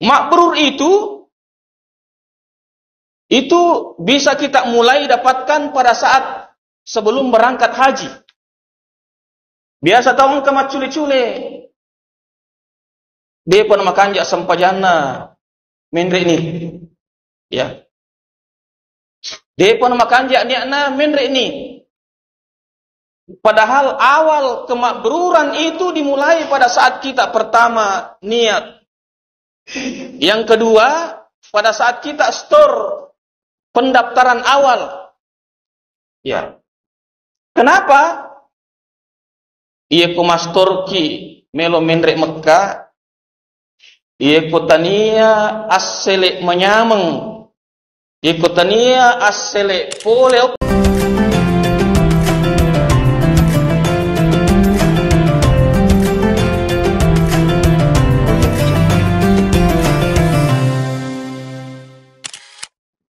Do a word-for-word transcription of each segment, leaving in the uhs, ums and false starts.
Mabrur itu, itu bisa kita mulai dapatkan pada saat sebelum berangkat haji. Biasa tau engka maccule-cule. Depa na makanja sempajanna menre ni. Ya. Depa na makanja niatna menre ni. Padahal awal kemakbruran itu dimulai pada saat kita pertama niat. Yang kedua, pada saat kita setor pendaftaran awal. Ya. Kenapa? Iya ko mastorki melo menre Mekka, iya ko tania assele manyameng, iya ko tania assele pole.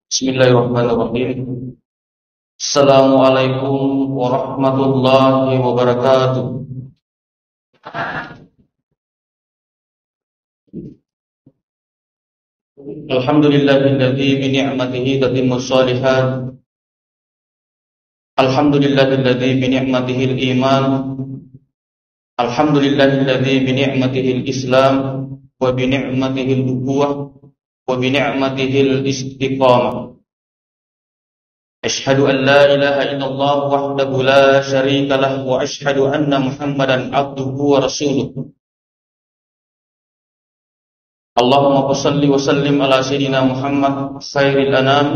Bismillahirrahmanirrahim. Assalamualaikum warahmatullahi wabarakatuh. Alhamdulillahilladzi bi ni'matihi tatimmus shalihat. Alhamdulillahilladzi bi ni'matihil iman. Alhamdulillahilladzi bi ni'matihil islam wa bi ni'matihil ukhuwah wa bi ni'matihil istiqamah. Asyhadu an la ilaha illallah wahdahu la syarika lah wa asyhadu anna Muhammadan abduhu wa rasuluh. Allahumma shalli wa sallim ala sayyidina Muhammad khairil anam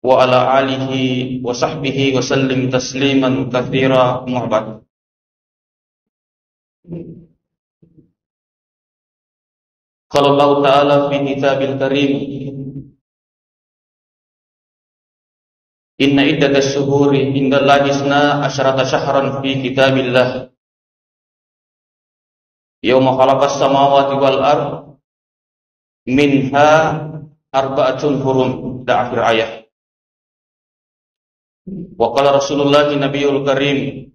wa ala alihi wa sahbihi wa sallim tasliman katsira, amma ba'd. Qala Allahu ta'ala fi kitabil karim, inna iddatasy syuhuri indallahi isna asyarata syahran fi kitabillah, yauma khalaqas samawati wal ard, minha arba'atun hurum, ila akhir ayat. Wa qala Rasulullah Nabiyul Karim,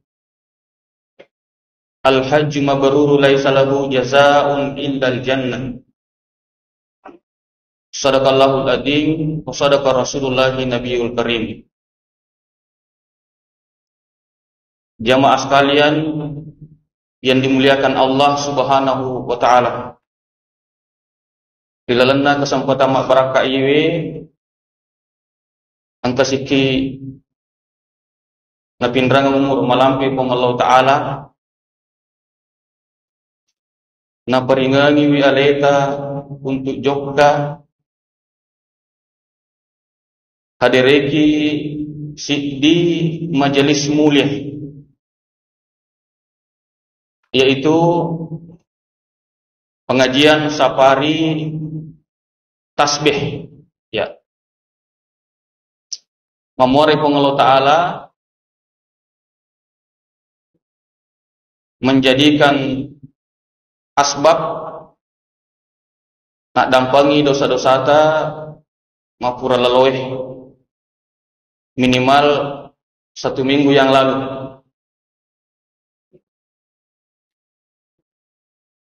al hajju mabruru laisa lahu jazaa'un illal jannah. Sadaqallahul adzim wa sadaqa Rasulullah Nabiyul Karim. Jamaah sekalian yang dimuliakan Allah Subhanahu wa Ta'ala, ri lalenna kesempatan mabbarakka iwe, engka sikki napinrang umur malampe Puang Allah Ta'ala, naparingangiwi aleta untuk jokka hadereki siddi majelis mulia, yaitu pengajian safari tasbih. Ya. Mamuare Puang Allah Ta'ala menjadikan asbab naddampengi dosa-dosata mappura laloe, minimal satu minggu yang lalu.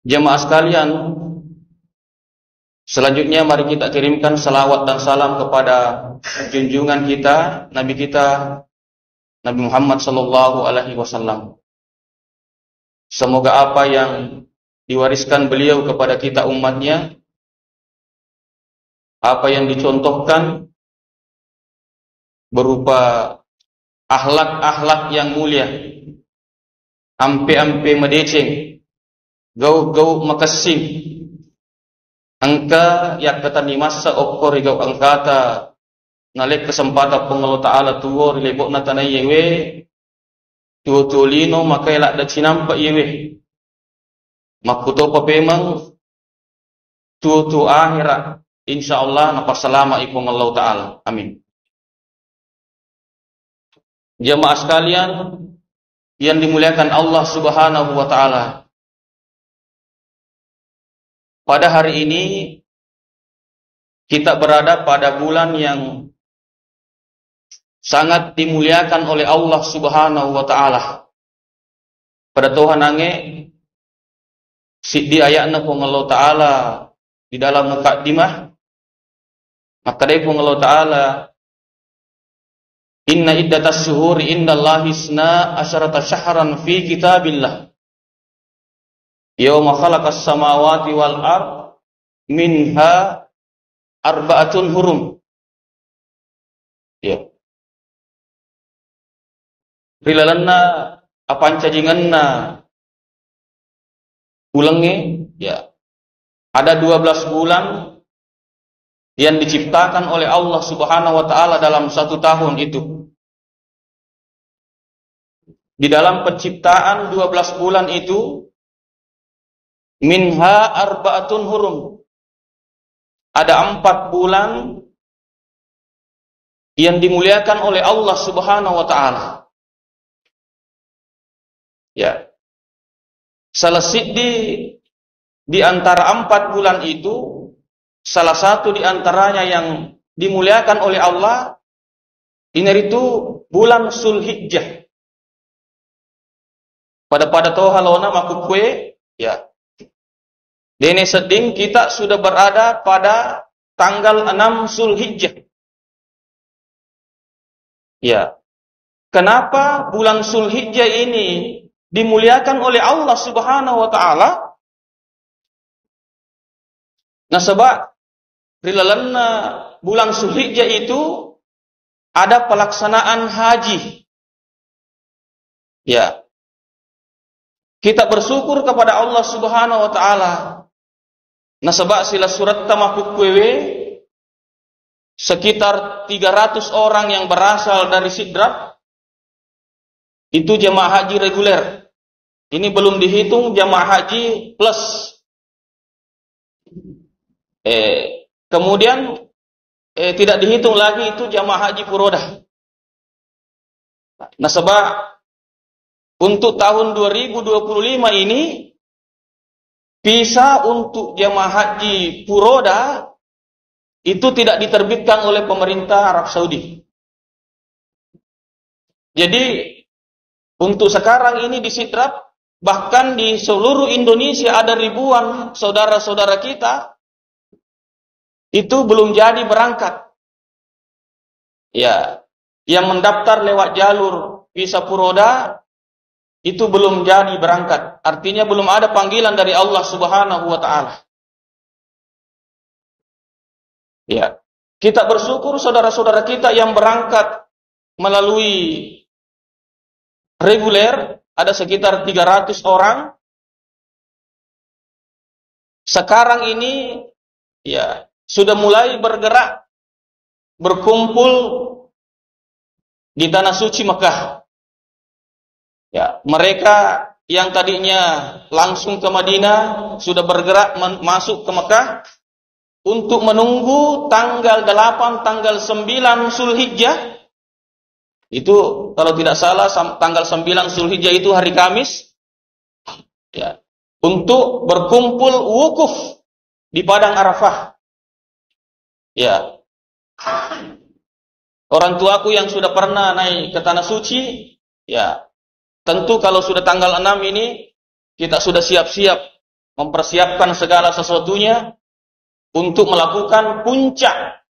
Jemaah sekalian, selanjutnya mari kita kirimkan salawat dan salam kepada junjungan kita, Nabi kita, Nabi Muhammad sallallahu alaihi wasallam. Semoga apa yang diwariskan beliau kepada kita umatnya, apa yang dicontohkan berupa akhlak-akhlak yang mulia, ampe-ampe madeceng, gau-gau makessing, engka yakkatenni massa okko ri gau engkata, nalai kesempatan Puang Allah Ta'ala tuo ri lebo'na tanaiye we, tuo-tuo lino makae ladde cinampa iye we. Makkutopa pemeng tuo-tuo ahera, insya Allah napassalama i Puang Allah Ta'ala. Amin. Jamaah sekalian yang dimuliakan Allah Subhanahu wa Ta'ala, pada hari ini kita berada pada bulan yang sangat dimuliakan oleh Allah Subhanahu wa Ta'ala. Pada tohanange siddi ayatna Puang Allah Ta'ala di dalam mukaddimah, makkedai Puang Allah Ta'ala, "Inna iddatas syuhuri indallahi isna asyarata syahran fi kitabillah. Yauma khalaqas samawati wal ard minha arba'atun hurum." Ya. Ri lalenna apancajingenna ulengnge, ya, ada dua belas bulan yang diciptakan oleh Allah Subhanahu wa Ta'ala dalam satu tahun itu. Di dalam penciptaan dua belas bulan itu, minha arba'atun hurum. Ada empat bulan yang dimuliakan oleh Allah Subhanahu wa Ta'ala. Ya. Salah siddi di antara empat bulan itu, salah satu di antaranya yang dimuliakan oleh Allah, inaritu bulan Zulhijjah. Pada-pada toha lona makukkue, ya. Dene sedding kita sudah berada pada tanggal enam Zulhijjah. Ya. Kenapa bulan Zulhijjah ini dimuliakan oleh Allah Subhanahu wa Ta'ala? Nasaba ri lalenna bulan Zulhijjah itu ada pelaksanaan haji. Ya. Kita bersyukur kepada Allah Subhanahu wa Ta'ala. Nasaba sila suratta makkukkuewe, sekitar tiga ratus orang yang berasal dari Sidrap, itu jamaah haji reguler. Ini belum dihitung jamaah haji plus. Eh, kemudian, eh, tidak dihitung lagi itu jamaah haji furoda. Nasaba untuk tahun dua ribu dua puluh lima ini, visa untuk jamaah haji furoda itu tidak diterbitkan oleh pemerintah Arab Saudi. Jadi, untuk sekarang ini di Sidrap, bahkan di seluruh Indonesia ada ribuan saudara-saudara kita itu belum jadi berangkat. Ya, yang mendaftar lewat jalur visa furoda itu belum jadi berangkat. Artinya belum ada panggilan dari Allah Subhanahu wa Ta'ala. Ya. Kita bersyukur saudara-saudara kita yang berangkat melalui reguler, ada sekitar tiga ratus orang. Sekarang ini, ya, sudah mulai bergerak, berkumpul di tanah suci Mekah. Ya, mereka yang tadinya langsung ke Madinah sudah bergerak men-, masuk ke Mekah untuk menunggu tanggal delapan, tanggal sembilan Zulhijjah. Itu kalau tidak salah sam-, tanggal sembilan Zulhijjah itu hari Kamis. Ya, untuk berkumpul wukuf di padang Arafah. Ya. Orang tuaku yang sudah pernah naik ke tanah suci, ya, tentu kalau sudah tanggal enam ini, kita sudah siap-siap mempersiapkan segala sesuatunya untuk melakukan puncak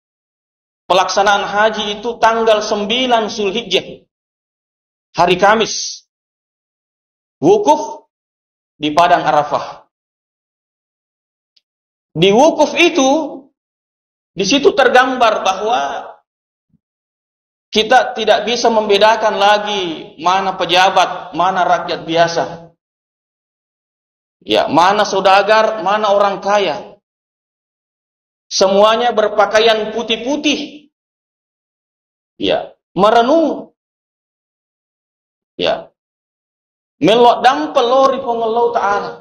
pelaksanaan haji itu tanggal sembilan Zulhijjah, hari Kamis. Wukuf di padang Arafah. Di wukuf itu, di situ tergambar bahwa kita tidak bisa membedakan lagi mana pejabat, mana rakyat biasa. Ya, mana saudagar, mana orang kaya. Semuanya berpakaian putih-putih. Ya, merenung. Ya. Melok dampeng lao ri Puang Allah Ta'ala.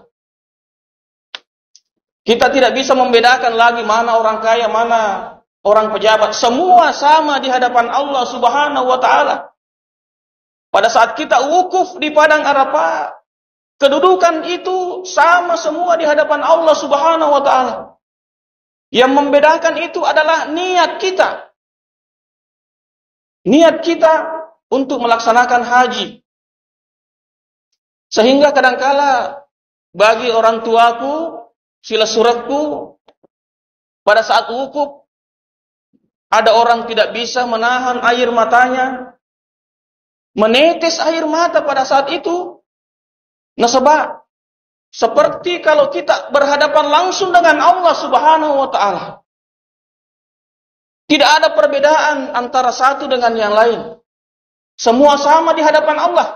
Kita tidak bisa membedakan lagi mana orang kaya, mana orang pejabat. Semua sama di hadapan Allah Subhanahu wa Ta'ala. Pada saat kita wukuf di padang Arafah, kedudukan itu sama semua di hadapan Allah Subhanahu wa Ta'ala. Yang membedakan itu adalah niat kita. Niat kita untuk melaksanakan haji. Sehingga kadangkala bagi orang tuaku, sila suratku, pada saat wukuf, ada orang tidak bisa menahan air matanya, menetes air mata pada saat itu. Nasaba seperti kalau kita berhadapan langsung dengan Allah Subhanahu wa Ta'ala. Tidak ada perbedaan antara satu dengan yang lain. Semua sama di hadapan Allah.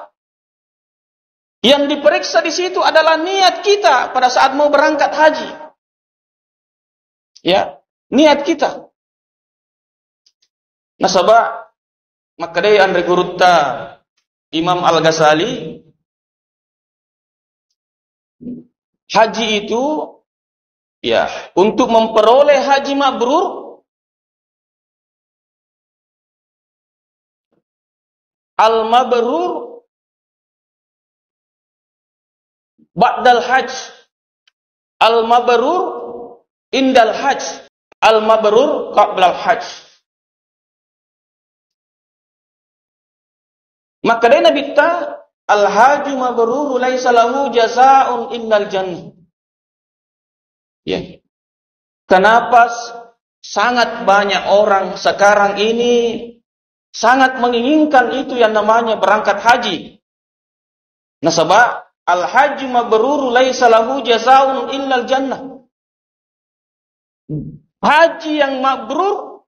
Yang diperiksa di situ adalah niat kita pada saat mau berangkat haji. Ya, niat kita. Nasaba makkedai anre gurutta Imam Al-Ghazali, haji itu, ya, untuk memperoleh haji mabrur, al-mabrur ba'dal hajj, al-mabrur indal hajj, al-mabrur qablal hajj. Makkedai Nabitta, "Al-haju mabruru laisa lahu jazaa'un illal jannah." Ya. Kenapa s-, sangat banyak orang sekarang ini sangat menginginkan itu yang namanya berangkat haji? Nasaba al-haju mabruru laisa lahu jazaa'un illal jannah. Haji yang mabrur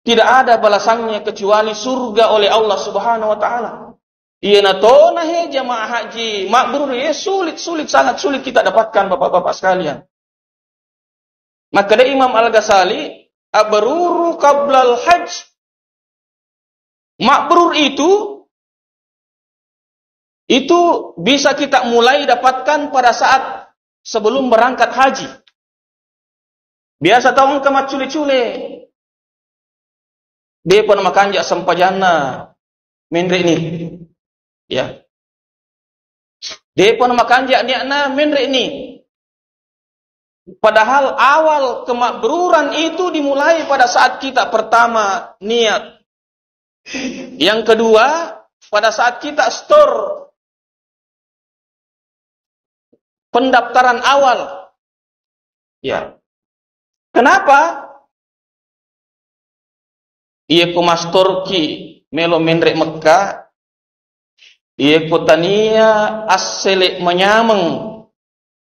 tidak ada balasannya kecuali surga oleh Allah Subhanahu wa Ta'ala. Iyanatona he jamaah haji mabrur, ya, sulit, sulit, sangat sulit kita dapatkan, Bapak-bapak sekalian. Maka dari Imam Al-Ghazali, "Abruru qablal hajj." Mabrur itu, itu bisa kita mulai dapatkan pada saat sebelum berangkat haji. Biasa tau engka maccule-cule. Depa na makanja sempajanna menre ni. Ya. Depa na makanja niatna menre ni. Padahal awal kemakbruran itu dimulai pada saat kita pertama niat. Yang kedua, pada saat kita store pendaftaran awal. Ya. Kenapa? Iya ko mastorki melo menre Mekka, iya ko tania assele manyameng,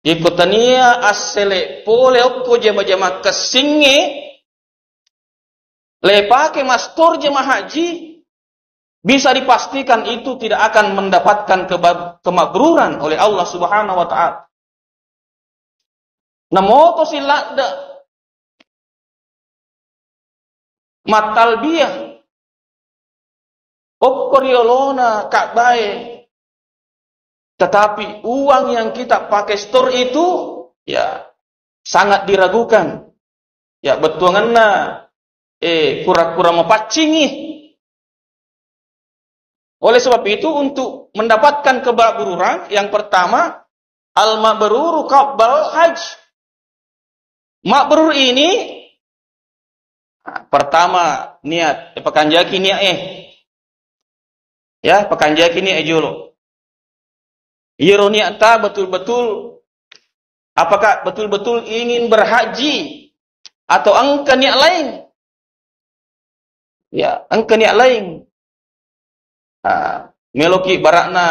iya ko tania assele pole okko jama-jama kessingnge, lepake mastor jama haji, bisa dipastikan itu tidak akan mendapatkan keba-, kemakbruran oleh Allah Subhanahu wa Ta'ala. Namoto si ladde mattalbiyah okko riolona Ka'bae, tetapi uang yang kita pakai store itu, ya, sangat diragukan. Ya, bettuangenna, eh, kura-kura mapaccingi. Oleh sebab itu, untuk mendapatkan kemakbruran, yang pertama, al-mabruru qablal hajj. Mabrur ini, pertama, niat. Eh, pakanjaki niat, eh. Ya, pakanjaki niat, eh, jolo. Iyaro niatta betul-betul, apakah betul-betul ingin berhaji atau engka niat lain? Ya, engka niat lain. Ah, meloki barakna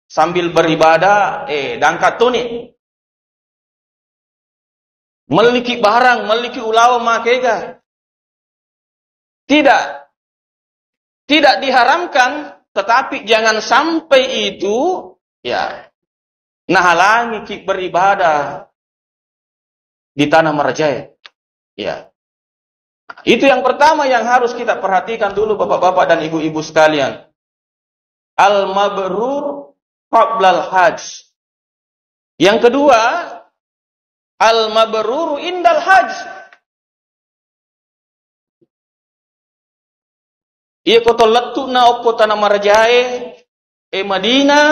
sambil beribadah, eh, dangka toni. Melliki barang, melliki ulawa makega. Tidak. Tidak diharamkan, tetapi jangan sampai itu, ya, nahalangiki beribadah di tanah marajae. Ya. Itu yang pertama yang harus kita perhatikan dulu, Bapak-bapak dan Ibu-ibu sekalian. Al-mabrur qablal hajj. Yang kedua, al-mabruru indal hajj. Iya ko to lettu'na okko tanah marajae, eh, Madinah,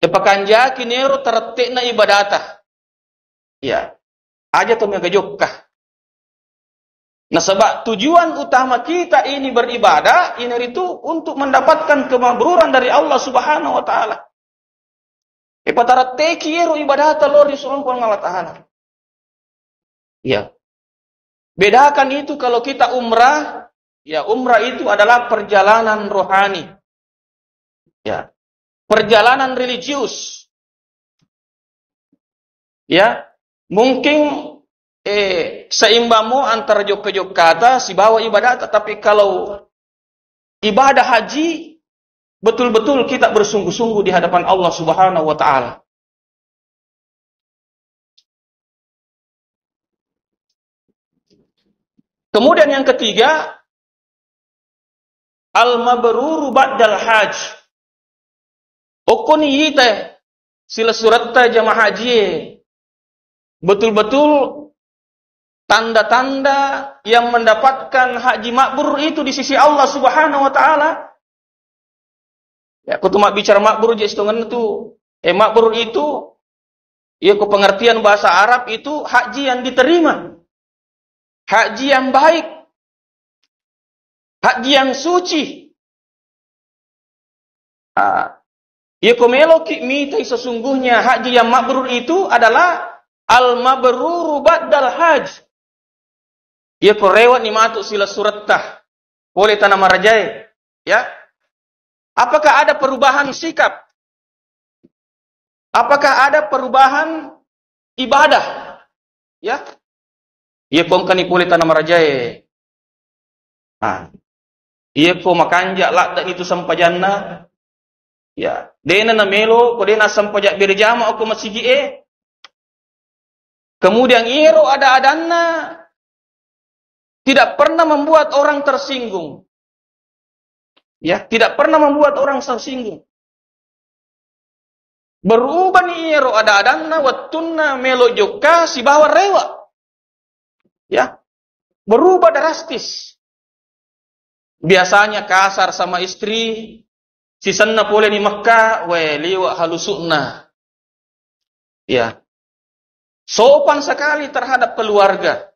eh, pakanjaki nero tarette'na ibadata. Iya. Aja to mega jokka. Nasaba tujuan utama kita ini beribadah, inaritu untuk mendapatkan kemakbruran dari Allah Subhanahu wa Ta'ala. Ipataretteki ero ibadata lao ri Puang Allah Ta'ala. Ya. Bedakan itu kalau kita umrah, ya, umrah itu adalah perjalanan rohani. Ya. Perjalanan religius. Ya. Mungkin, eh, seimbangmu antara jokka-jokkata sibawa ibadata, tapi kalau ibadah haji, betul-betul kita bersungguh-sungguh di hadapan Allah Subhanahu wa Ta'ala. Kemudian yang ketiga, al-mabruru ba'dal haj. Okkoni yita silessuretta jamaah haji e. Betul-betul tanda-tanda yang mendapatkan haji mabrur itu di sisi Allah Subhanahu wa Ta'ala. Ya, aku tu mabbicara mabrur je sitongenna tu. Eh, mabrur itu, ya, ku pengertian bahasa Arab itu haji yang diterima. Haji yang baik. Haji yang suci. Ah, iya ko meloki mitai sesungguhnya haji yang mabrur itu adalah al-mabruru ba'dal haj. Iya ko rewani matu silessuretta pole tana marajae, ya. Apakah ada perubahan sikap? Apakah ada perubahan ibadah? Ya. Iya ko engkani pole tana marajae. Ah. Iya ko makanja ladde itu sempajanna. Ya, dena namelo, ko dena sempaja berjamaah ko masigi e. Kemudian iyaro ada-adanna tidak pernah membuat orang tersinggung. Ya, tidak pernah membuat orang tersinggung. Berubah ni iyaro ada-adanna wettunna melo jokka sibawa rewa. Ya, berubah drastis. Biasanya kasar sama istri, sisenna pole ni Mekka, we, liwa halusukna. Ya. Sopan sekali terhadap keluarga.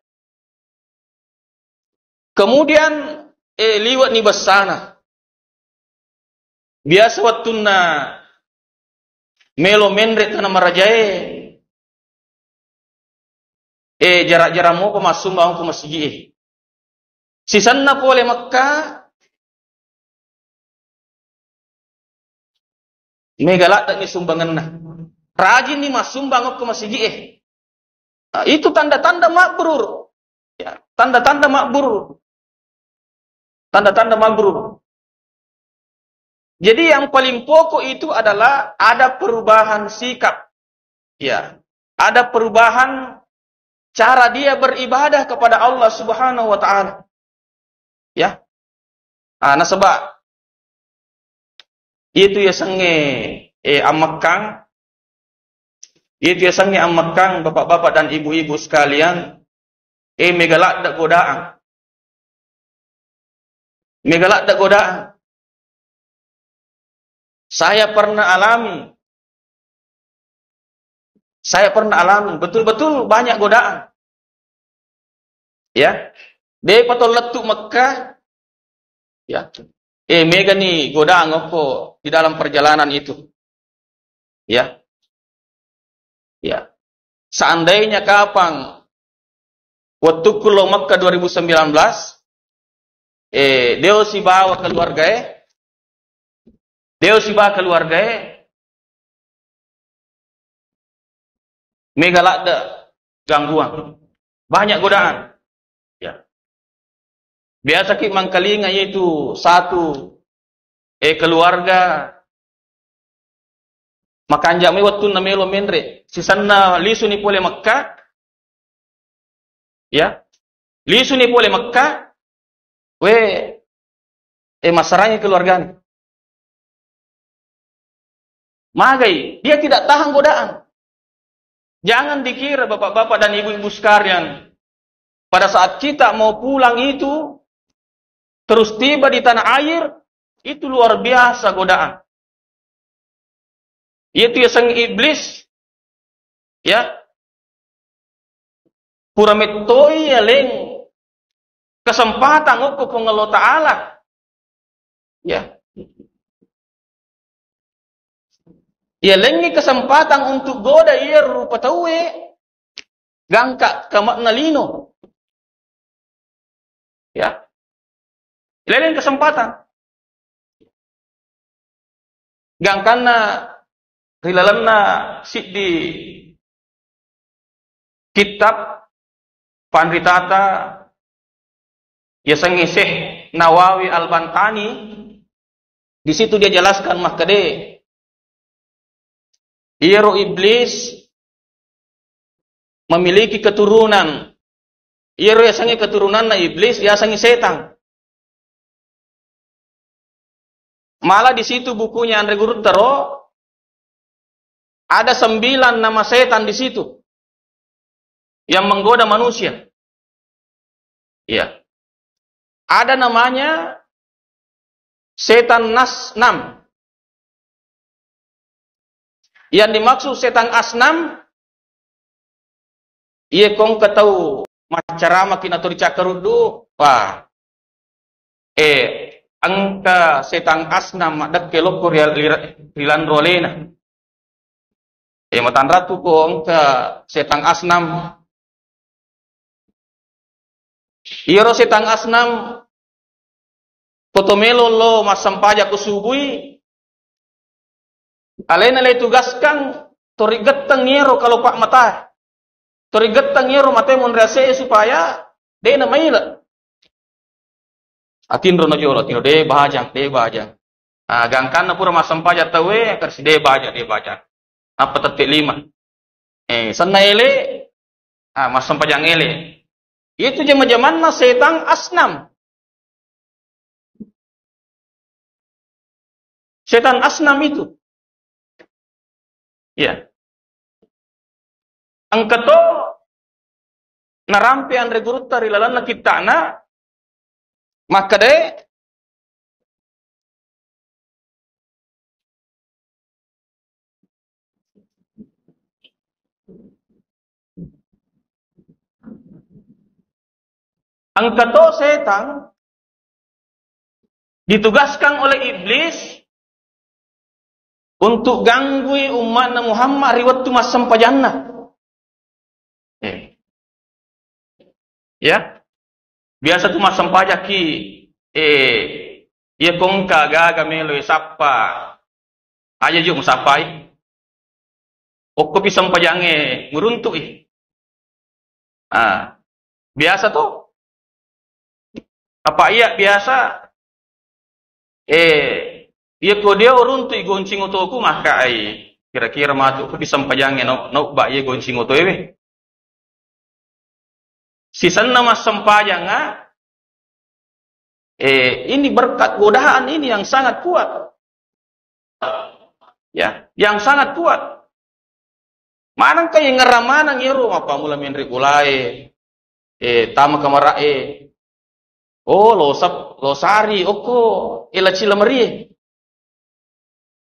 Kemudian, eh, liwa ni bessana. Biasa wettunna melo menre tana marajae, eh, jara-jara mopa massumbang ko masigi e. Sisenna pole Mekka, mega ladde ni sumbangenna. Rajin ni massumbang ko masigi e. Ah, itu tanda-tanda mabrur. Ya, tanda-tanda mabrur. Tanda-tanda mabrur. Jadi yang paling pokok itu adalah ada perubahan sikap. Ya, ada perubahan cara dia beribadah kepada Allah Subhanahu wa Ta'ala. Ya. Ah, nasaba itu yasengnge, eh, ammekkang, itu yasengnge ammekkang, bapak-bapak dan ibu-ibu sekalian, eh, mega ladde godaan. Mega ladde godaan. Saya pernah alami. Saya pernah alami. Betul-betul banyak godaan. Ya. Depa to lettu Mekka. Ya. Eh, mega ni godaan okko di dalam perjalanan itu. Ya. Ya. Seandainya kapang wettukku lo Mekka dua ribu sembilan belas, eh, deo sibawa keluargae, deo sibawa keluargae, mega ladde gangguan. Banyak godaan. Ya. Biasa ki mangkalinga itu satu, eh, keluarga makanja mai wettunna melo menre. Sisenna lisu ni pole Mekka. Ya. Lisu ni pole Mekka. We, eh, masarangi keluarganya. Magai, dia tidak tahan godaan. Jangan dikira bapak-bapak dan ibu-ibu sekalian, pada saat kita mau pulang itu, terus tiba di tanah air, itu luar biasa godaan. Yaitu yaseng iblis, ya, pura mettoi yaleng kesempatan okko Puang Allah Ta'ala. Ya. Yalengngi kesempatan untuk goda iya rupa tauwe. Gangka kame'na lino. Ya. Leleng kesempatan. Gangkanna ri lalenna siddi kitab panritata yasengnge Syekh Nawawi Al-Bantani, di situ dia jelaskan makkeda, iyaro iblis memiliki keturunan. Iyaro yasengnge keturunanna iblis, yasengnge setang. Malah di situ bukunya Anre Gurutta ro, ada sembilan nama setan di situ yang menggoda manusia. Iya. Ada namanya setan Nasnam. Yang dimaksud setan Asnam, iya kongka tau maccaramaki natori cakkaruddu, wah, eh, engka setan Asnam maddekke lokko ri, ri, ri lanro alena. Eh, matanratu ko engka setan Asnam. Iyaro setan Asnam, ko to melo lo massempajang ko subui, alena le tugaskan tori getteng iyaro kalopa mata. Tori getteng iyaro mate monrease supaya de na maila. Atinro na jolo, atinro, de bajang, de bajang. Ah, gangkanna pura massempajang tauwe, kasi de bajang, de bajang. Apa tette lima? Eh, senna ele, ah, massempajang ele. Itu jama-jamanna setan Asnam. Setan Asnam itu. Iya. Engka to narampe Anre Gurutta ri lalenna kitta'na, makkeda, engka to setan ditugaskan oleh iblis untuk ganggui umma'na Muhammad ri wettu massempajanna. Eh. Ya. Biasa tu massempajaki, eh, iya kongka gaga melo sappa. Aja ju musappai. Okkopi sempajangnge nguruntu'i. Ah, biasa to. Apa iya biasa, eh, iya ko dia uruntu'i goncing otoku, maka ai kira-kira matu ko di sempajangnge no, no ba iya goncing otoe we. Sisenna massempajanga, eh, ini berkat godaan ini yang sangat kuat. Ya, yang sangat kuat. Maneng ka yengerang maneng iyaro, mappamula menre bolae, eh, tama kamarae. Oh, lo sap-, lo sari, okko, ela cila merie.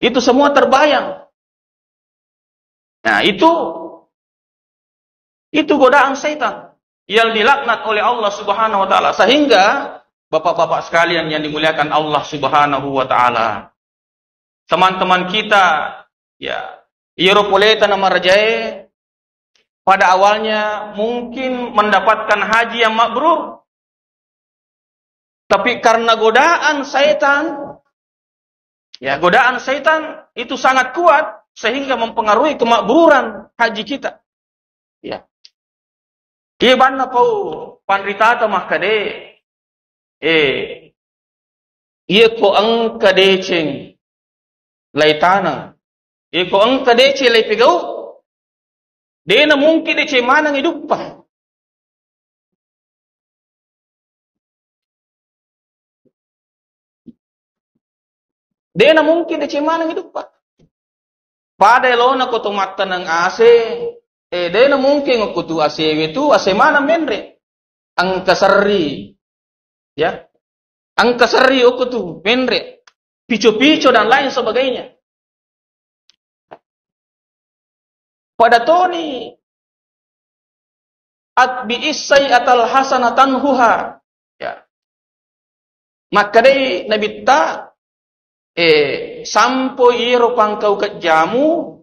Itu semua terbayang. Nah, itu, itu godaan setan yang dilaknat oleh Allah Subhanahu wa Ta'ala. Sehingga, bapak-bapak sekalian yang dimuliakan Allah Subhanahu wa Ta'ala, teman-teman kita, ya, iyaro poleta na marajae, pada awalnya mungkin mendapatkan haji yang mabrur, tapi karena godaan setan, ya, godaan setan itu sangat kuat sehingga mempengaruhi kemakburan haji kita. Ya. Iya banna pau panritata makkade, eh, iya ko engka deceng laitaneng, iya ko engka deceng laipegau, dena mungkin deceng maneng iduppa. Dena mungkin deceng maneng iduppa. Pada elona ko to mattaneng A C, eh, dena mungkin ko tu A C we tu, A C maneng menre. Engka serri. Ya. Engka serri okko tu menre. Pico-pico dan lain sebagainya. Pada toni atbi'is sayyi'atal hasanata tamhuha. Ya. Makkedai Nabitta, eh, sampo iyaro pangkau kejjamu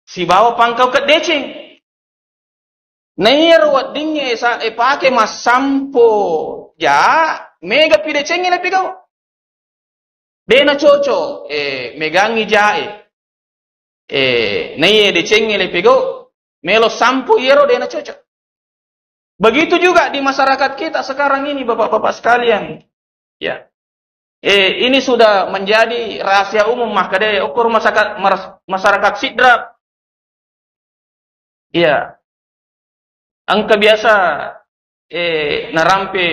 sibawa pangkau kedeceng. Naiyaro weddingnge sa-, e, pake massampo ja, mega pi decengnge napigau. De' na cocok, e, megangngi jae. E, naiye decengnge le pegau, melo sampo iyaro de' na cocok. Begitu juga di masyarakat kita sekarang ini, Bapak-bapak sekalian. Ya. E, ini sudah menjadi rahasia umum, maka de' okko masyarakat, maras-, masyarakat Sidrap. Iya. Engka biasa, e, narampe,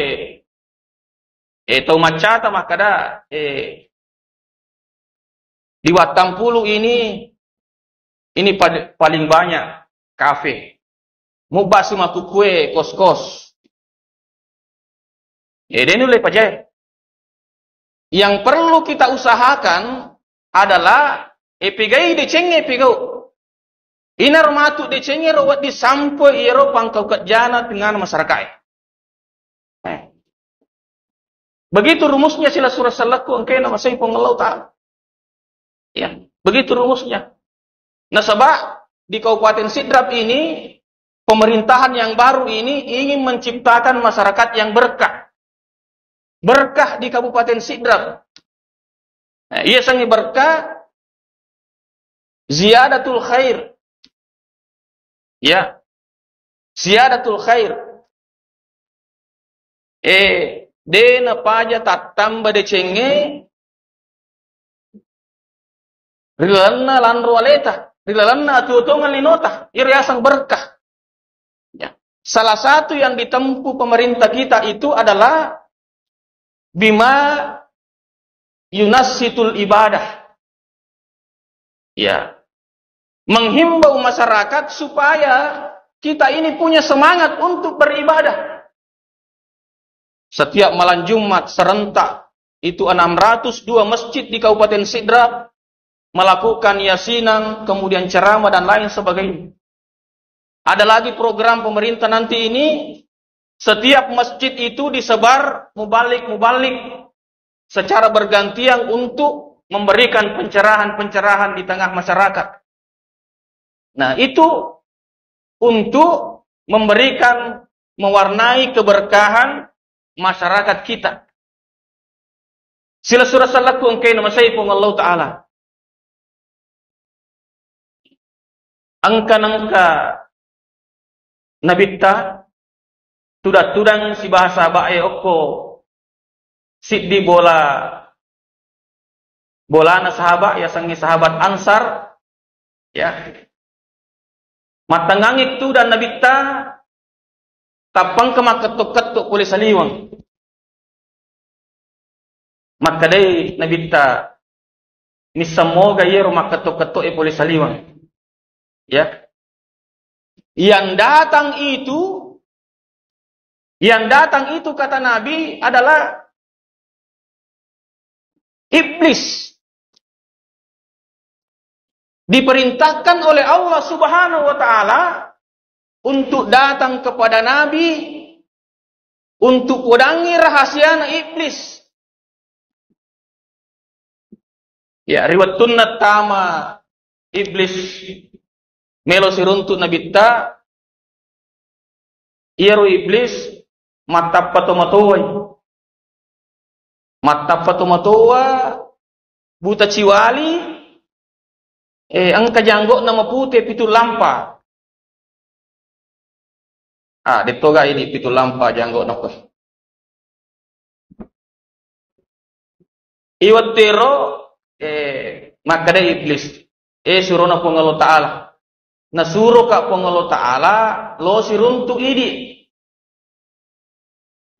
e, tau maccata makkada, e, di Wattampulu ini, ini pad-, paling banyak kafe. Mubba si makkukue kos-kos. E, de' nulle pajae. Yang perlu kita usahakan adalah, e, pegai decengnge pegau. Inaro matu decengnge ro wedding sampo iyaro pangkau kejjana tengngana masyarakat e. E. Begitu rumusnya sila surah salakku engkae na masai Puang Allah Ta'ala. Ya, begitu rumusnya. Nasaba di Kabupaten Sidrap ini, pemerintahan yang baru ini ingin menciptakan masyarakat yang berkah. Berkah di Kabupaten Sidrap. Nah, iya sengngi berkah, ziyadatul khair. Ya. Ziyadatul khair. E, de' napaja tattamba decengnge ri lalenna lanro aleta, ri lalenna atuo-tuongeng linota, iyaro yaseng berkah. Ya. Salah satu yang ditempuh pemerintah kita itu adalah bima yunassitul ibadah. Ya. Menghimbau masyarakat supaya kita ini punya semangat untuk beribadah. Setiap malam Jumat serentak itu enam ratus dua masjid di Kabupaten Sidrap melakukan yasinan, kemudian ceramah dan lain sebagainya. Ada lagi program pemerintah nanti ini, setiap masjid itu disebar mubalik-mubalik secara bergantian untuk memberikan pencerahan-pencerahan di tengah masyarakat. Nah, itu untuk memberikan, mewarnai keberkahan masyarakat kita. Sila surah salakku engkae na masai Puang Allah Ta'ala. Engka nengka nabitta, tudang-tudang sibawa sahabat e okko siddi bola, bolana sahabat, yasengnge sahabat Ansar, ya. Mattengngangngi tudang nabitta, tappa engka makketto-ketto pole saliweng. Makkedai nabitta, "Missemmoga iyaro makketto-ketto e pole saliweng." Ya. Yang datang itu, yang datang itu, kata Nabi, adalah iblis. Diperintahkan oleh Allah Subhanahu wa Ta'ala untuk datang kepada Nabi untuk podangngi rahasiana iblis. Ya, ri wettunna tama iblis melo siruntu nabitta, iyaro iblis mattappa tomatoai. Mattappa tomatoa, buta ciwali, eh, engka janggo'na mapute pitu lampa. Ah, dettoga ini pitu lampa janggo'na ko. Iwattero, eh, makkeda iblis, eh, surona Puang Allah Ta'ala. Nasuroka Puang Allah Ta'ala lo siruntu idi.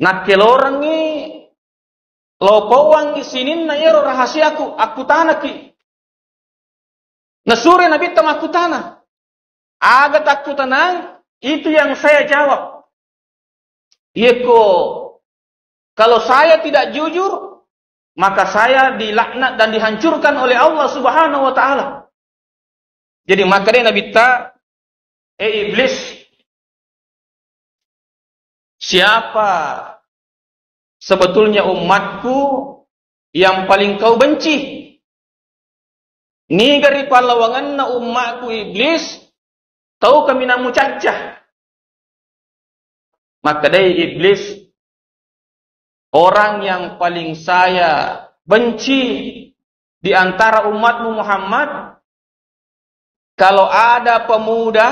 Nakkelorengngi lo pauangngi sininna iyaro rahasiaku, akkutanaki. Nasuro Nabitta makkutana, aga takkutanang, itu yang saya jawab. Yeko, kalau saya tidak jujur, maka saya dilaknat dan dihancurkan oleh Allah Subhanahu wa Ta'ala. Jadi, makkeda Nabitta, eh, iblis, siapa sebetulnya umatku yang paling kau benci? Niga ripallawangenna ummaku iblis, tau kaminang mucacca. Makkedai Iblis, "Orang yang paling saya benci di antara umatmu Muhammad, kalau ada pemuda,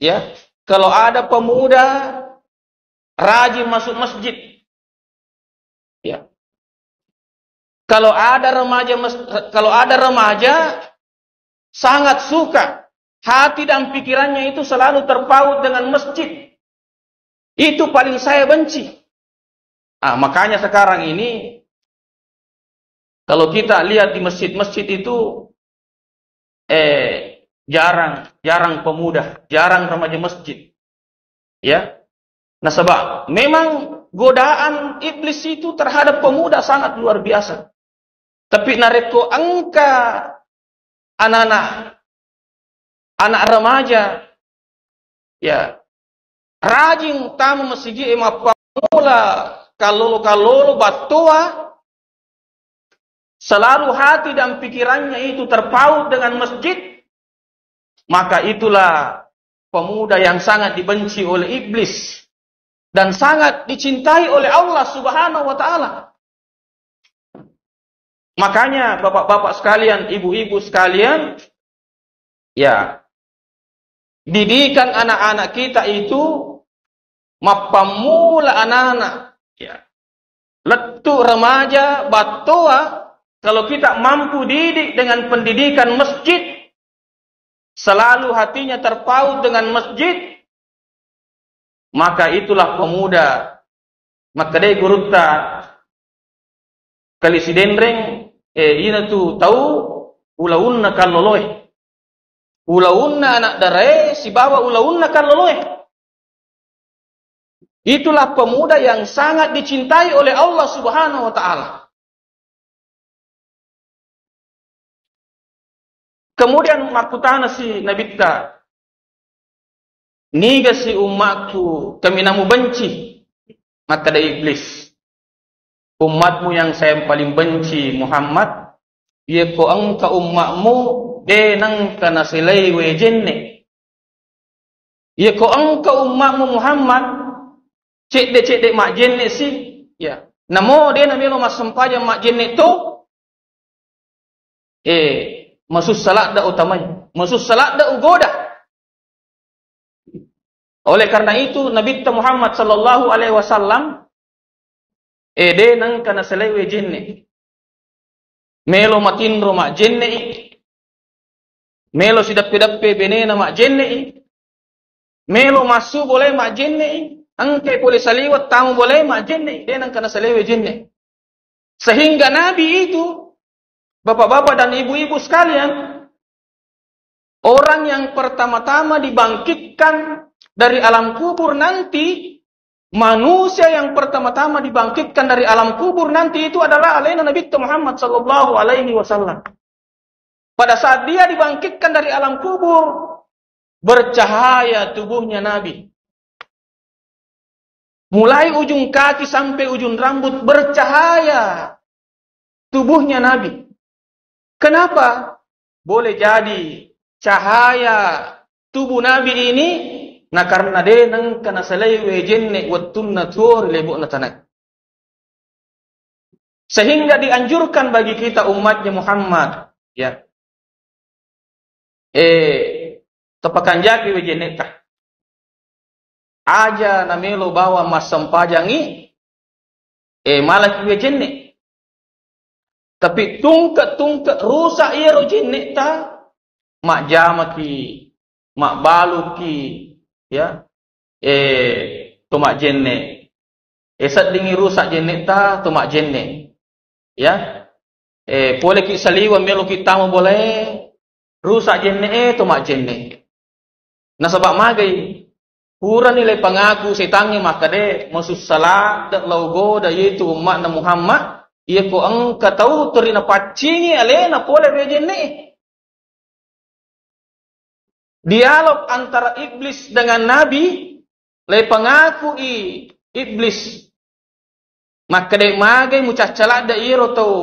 ya, kalau ada pemuda rajin masuk masjid, ya, kalau ada remaja mes- kalau ada remaja sangat suka, hati dan pikirannya itu selalu terpaut dengan masjid, itu paling saya benci." Ah, makanya sekarang ini kalau kita lihat di masjid-masjid itu, eh, jarang, jarang pemuda, jarang remaja masjid. Ya. Nasaba memang godaan iblis itu terhadap pemuda sangat luar biasa. Tapi narekko engka anak-anak, anak remaja, ya, rajin tama masigi, eh, mappammula kallolo-kallolo battoa, selalu hati dan pikirannya itu terpaut dengan masjid, maka itulah pemuda yang sangat dibenci oleh iblis dan sangat dicintai oleh Allah Subhanahu wa Ta'ala. Makanya, bapak-bapak sekalian, ibu-ibu sekalian, ya, didikan anak-anak kita itu mappammula anak-anak, ya, lettu remaja battoa, kalau kita mampu didik dengan pendidikan masjid, selalu hatinya terpaut dengan masjid, maka itulah pemuda. Makkedai gurutta Kali Sidenreng, eh, ina tu tau ulaunna kalloloe. Ulaunna anak darae sibawa ulaunna kalloloe. Itulah pemuda yang sangat dicintai oleh Allah Subhanahu wa Ta'ala. Kemudian makkutana si Nabitta, "Niga si ummakku kaminang mubenci?" Makkeda Iblis, "Ummatmu yang saya paling benci, Muhammad, yekko engka ummakmu de nengka naselai wae jenne." Iyako engka ummakmu Muhammad, cedde-cedde majjenne si, ya. Namo de namelo massempajang majjenne to, eh, masussa ladda utamai, masussa ladda ugoda. Oleh karena itu, Nabitta Muhammad sallallahu alaihi wasallam, eh, de nengka naselai wae jenne. Melo matinro majjenne i. Melo sideppe-deppe benena majjenne i. Melo massu bolae majjenne i. Engkai pole saliweng tamu bolae majjenne i. De nengka naselai wae jenne. Sehingga Nabi itu, bapak-bapak dan ibu-ibu sekalian, orang yang pertama-tama dibangkitkan dari alam kubur nanti, manusia yang pertama-tama dibangkitkan dari alam kubur nanti itu adalah alena Nabi Muhammad sallallahu alaihi wasallam. Pada saat dia dibangkitkan dari alam kubur, bercahaya tubuhnya Nabi. Mulai ujung kaki sampai ujung rambut bercahaya tubuhnya Nabi. Kenapa? Boleh jadi cahaya tubuh Nabi ini, na karena de nengka nasalai wae jenne wettunna tuo ri lebo'na tanae. Sehingga dianjurkan bagi kita umatnya Muhammad, ya. Eh, tapakanjaki wae jenneta. Aja namelo bawang massempajangi, eh, malaki wae jenne. Tapi tungke-tungke rusak iyaro jenneta, majjamaki, mabbaluki, ya, eh, to majjenne. Eh, seddingi rusak jenneta, to majjenne. Ya. Eh, poleki saliweng meloki tama bolae, rusak jenne e, to majjenne. Nasaba magai, purani le pangaku setangnge makkeda, masussa ladde lao goda yetu umma'na Muhammad, iyako engka tau teri napaccingi alena pole ri jenne e. Dialog antara iblis dengan Nabi, le pangaku i iblis. Makkeda, magai mucacca ladde iyaro tau,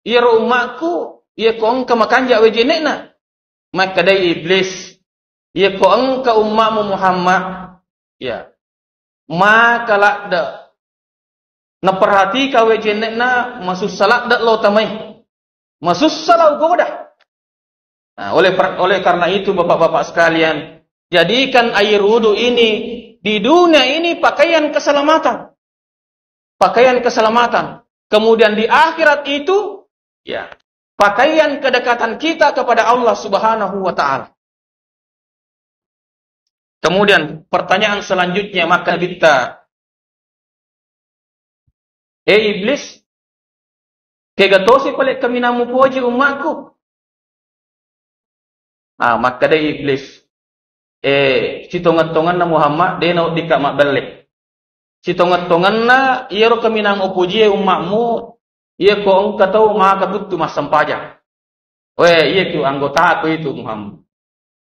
iyaro ummakku, iyako engka makanja wae jenne'na. Makkeda iblis, iyako engka ummakmu Muhammad, ya. maka ladde. Naperhatika wae jenne'na, masussa ladde lo tamai. Masussa lao goda. Nah, oleh per-, oleh karena itu, Bapak-bapak sekalian, jadikan air wudhu ini di dunia ini pakaian keselamatan. Pakaian keselamatan. Kemudian di akhirat itu, ya, pakaian kedekatan kita kepada Allah Subhanahu wa Ta'ala. Kemudian pertanyaan selanjutnya, maka kita, eh Iblis, kega tosi pale kaminang mupoji ummaku? Ah, makkeda Iblis, eh, sitongeng-tongenna Muhammad, de naweddikka mabbelle. Sitongeng-tongenna iyaro kaminang upojie ummamu, iya ko engka tau maka kuttu massempajang. We, iya tu anggotaku itu, Muhammad.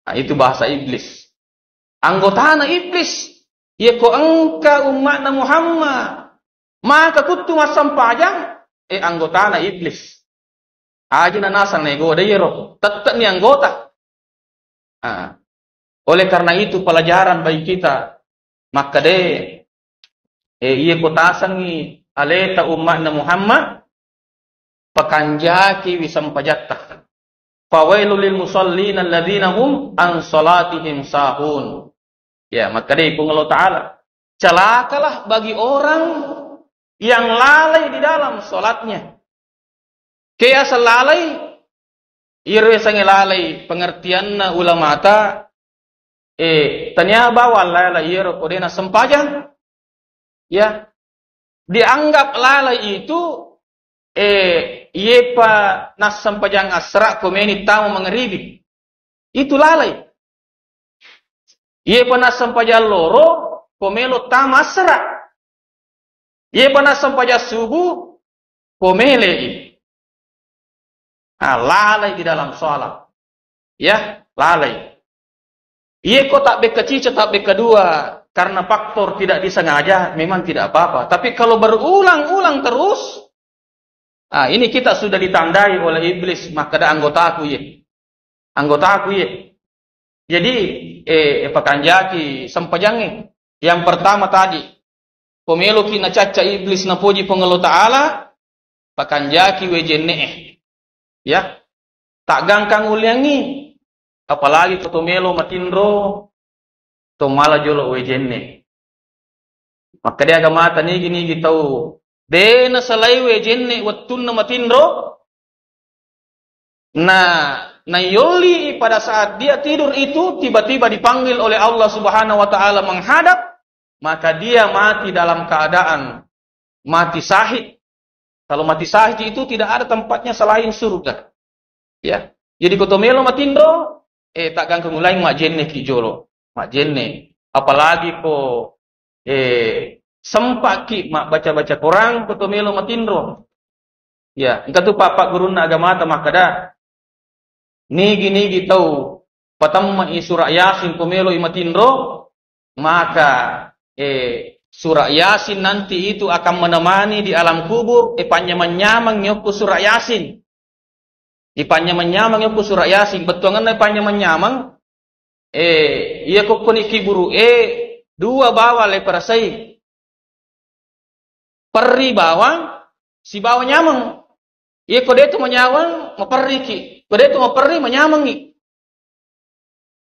Nah, itu bahasa Iblis. Anggotana Iblis. Iya ko engka ummatna Muhammad maka kuttu massempajang, eh, anggotana Iblis. Aja na nasang naegoda iyaro. Tette'ni anggota. Ah. Oleh karena itu, pelajaran bagi kita, makkeda, eh, iya ko tasengngi aleta ummatna Muhammad, pakanjaki wi sempajatta. Fawailul lil musallin alladzina hum an salatihim sahun. Ya, makkeda Puang Allah Ta'ala, celakalah bagi orang yang lalai di dalam salatnya. Ke asal lalai, iyaro yasengnge lalai pengertianna ulamata, eh, tania bawang lalai iyaro ko de nassempajang, ya, dianggap lalai itu, eh, iyepa nassempajang asra ko meni tama mangeribi. Itu lalai. Iyepa nassempajang loro ko melo tama asra. Iyepa nassempajang subuh ko melei. Ah, lalai di dalam sholat. Ya, lalai. Iya ko tak beka cica, tak beka dua, karena faktor tidak disengaja, memang tidak apa-apa. Tapi kalau berulang-ulang terus, ah, ini kita sudah ditandai oleh iblis, makkeda anggotaku ye. Anggotaku ye. Jadi, eh, eh, pakanjaki sempajangnge. Yang pertama tadi, ko meloki nacacca iblis napoji Puang Allah Ta'ala, pakanjaki wae jenne'e. Ya. Taggangkang uliangngi. Apalagi ko to melo matinro, to mala jolo wae jenne. Makkeda agamata nigi-nigi tau de nasalai wae jenne wettunna matinro, na, nayolli pada saat dia tidur itu tiba-tiba dipanggil oleh Allah Subhanahu wa Ta'ala menghadap, maka dia mati dalam keadaan mati syahid. Kalau mati syahid itu tidak ada tempatnya selain surga. Ya. Jadi ko to melo matinro, eh, taggangkang uliangngi majjenne ki jolo. Majjenne. Apalagi ko, eh, sempaki mabbaca-baca Quran ko to melo matinro. Ya, engka tu papa gurunna agamata makkeda, nigi-nigi tau patamma'i surah Yasin ko meloi matinro, maka, eh, surah Yasin nanti itu akan menemani di alam kubur, eh, panyamang-nyamang yokko surah Yasin. Ipanyamang-nyamang yokko surah Yasin, bettuangenna ipanyamang-nyamang, eh, iya kokkoni kiburu, eh, dua bawang le perasai. Perri bawang, sibawa nyameng. Iya ko detu manyawang, maperriki. Ko detu maperri, manyamengi.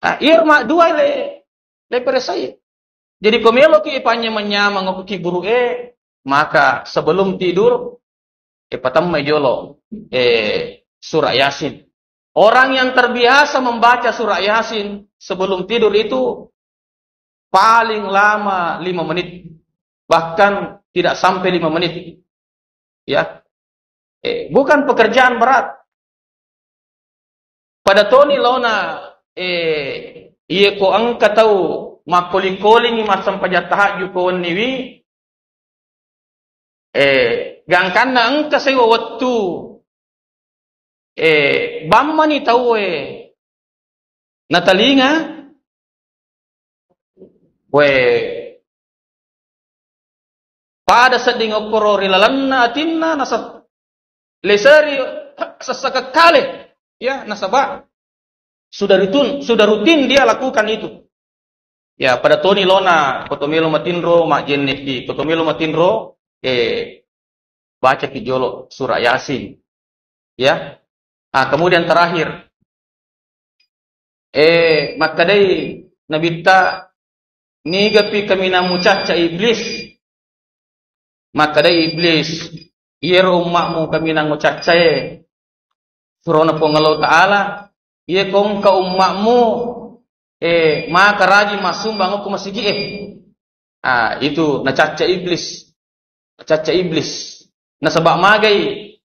Ah, iya ma dua le, le peresai. Jadi ko meloki ipanyameng-nyameng okko kiburu e, maka sebelum tidur, eh, patammai jolo, eh, surah Yasin. Orang yang terbiasa membaca surah Yasin sebelum tidur itu paling lama lima menit, bahkan tidak sampai lima menit. Ya. Eh, bukan pekerjaan berat. Pada toni laona, eh, iye ko engka tau makkoling-kolingi massempajang tahajud ko wenniwi, eh, gangkanna engka sewa wettu, eh, bammani tauwe natalinga, we, pada sedding okkoro ri lalenna atinna, nasa-, leseri sessekekkale, ya, nasaba sudah rutin, sudah rutin dia lakukan itu. Ya, pada toni lona, ko to melo matinro, majjenneki, ko to melo matinro, eh, bacaki jolo surah Yasin. Ya. Ah, kemudian terakhir, eh, makkedai Nabitta, nigapi kaminang mucacca iblis? Makkedai iblis, iyaro umma'mu kaminang mucaccae. Surona Puang Allah Ta'ala, iya ko engka umma'mu, eh, maka rajin massumbang okko masigi'e. Ah, itu nacacca iblis. Nacacca iblis. Nasaba magai,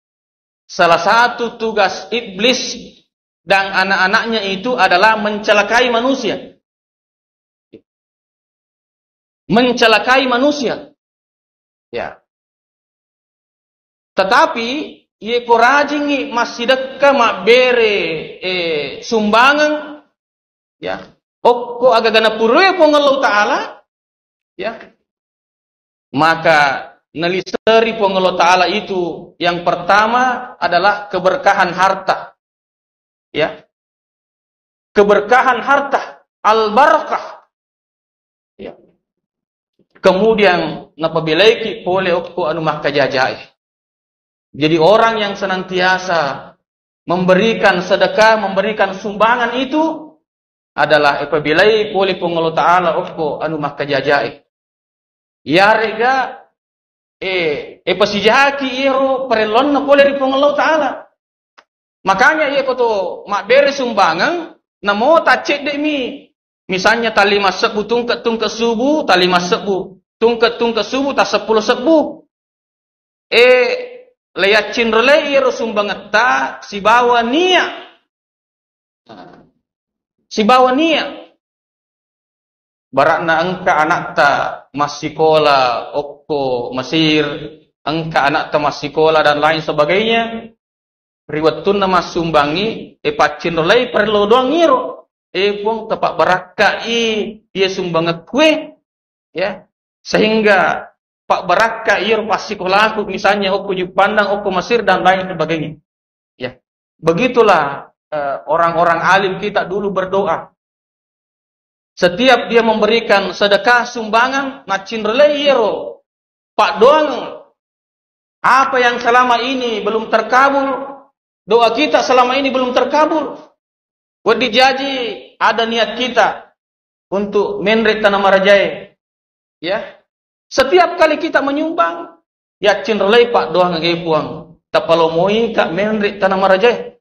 salah satu tugas iblis dan anak-anaknya itu adalah mencelakai manusia. Mencelakai manusia. Ya. Tetapi, iye ko rajingngi massidekka mabbere, eh, sumbangan, ya, okko agaga napuroe Puang Allah Ta'ala, ya, maka naliseri Puang Allah Ta'ala itu yang pertama adalah keberkahan harta. Ya. Keberkahan harta, al-barakah. Ya. Kemudian napabelaiki pole okko anu makkajajae. Jadi orang yang senantiasa memberikan sedekah, memberikan sumbangan itu adalah ipabelai pole Puang Allah Ta'ala okko anu makkajajae. Iyarega, eh, ipasijahaki iyaro parellonna pole ri Puang Allah Ta'ala. Makanya iya ko to mabbere sumbangan, namo taccedde'mi. Misalnya tallima sebbu tungke-tungke subu, tallima sebbu. Tungke-tungke subu, tasseppulo sebbu. Eh, leyaccing relei iyaro sumbangetta sibawa nia. Sibawa nia. Barakna engka anakta massikola okko Mesir, engka anakta massikola dan lain sebagainya. Ri wettunna massumbangi, e, paccinrolai parello doang iro. E, Puang, tapabbarakkai iya sumbangekkue, ya. Sehingga pabbarakka iro passikolaku, misalnya okko Juppandang, okko Mesir, dan lain sebagainya. Ya. Begitulah, eh, orang-orang alim kita dulu berdoa. Setiap dia memberikan sedekah sumbangan, naccinrolai iyaro paddoang, apa yang selama ini belum terkabul, doa kita selama ini belum terkabul. Wedding jaji ada niat kita untuk menre tana marajae. Ya. Setiap kali kita menyumbang, yaccinrolai paddoang, e Puang, tapalomoi ka menre tana marajae.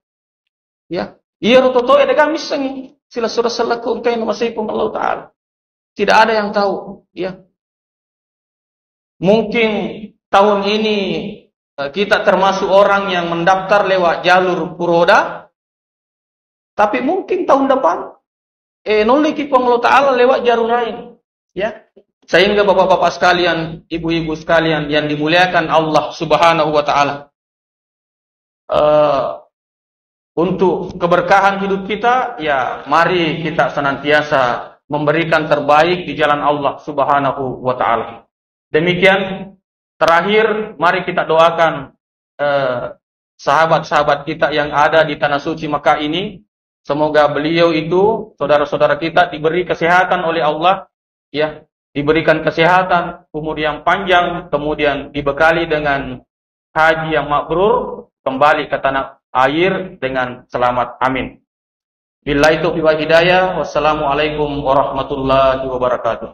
Ya. Iyaro totoe de' gaga missengngi silessureng sellekku engkae namasei Puang Allah Ta'ala. Tidak ada yang tahu, ya. Mungkin tahun ini, eh, kita termasuk orang yang mendaftar lewat jalur Puroda, tapi mungkin tahun depan, eh, nolliki Puang Allah Ta'ala lewat jalur lain. Ya. Sehingga bapak-bapak sekalian, ibu-ibu sekalian yang dimuliakan Allah Subhanahu wa Ta'ala, eh, untuk keberkahan hidup kita, ya, mari kita senantiasa memberikan terbaik di jalan Allah Subhanahu wa Ta'ala. Demikian, terakhir, mari kita doakan, eh, sahabat-sahabat kita yang ada di Tanah Suci Mekah ini. Semoga beliau itu, saudara-saudara kita, diberi kesehatan oleh Allah, ya, diberikan kesehatan, umur yang panjang, kemudian dibekali dengan haji yang mabrur, kembali ke tanah air dengan selamat. Amin. Billahi taufiq wal hidayah. Wassalamualaikum warahmatullahi wabarakatuh.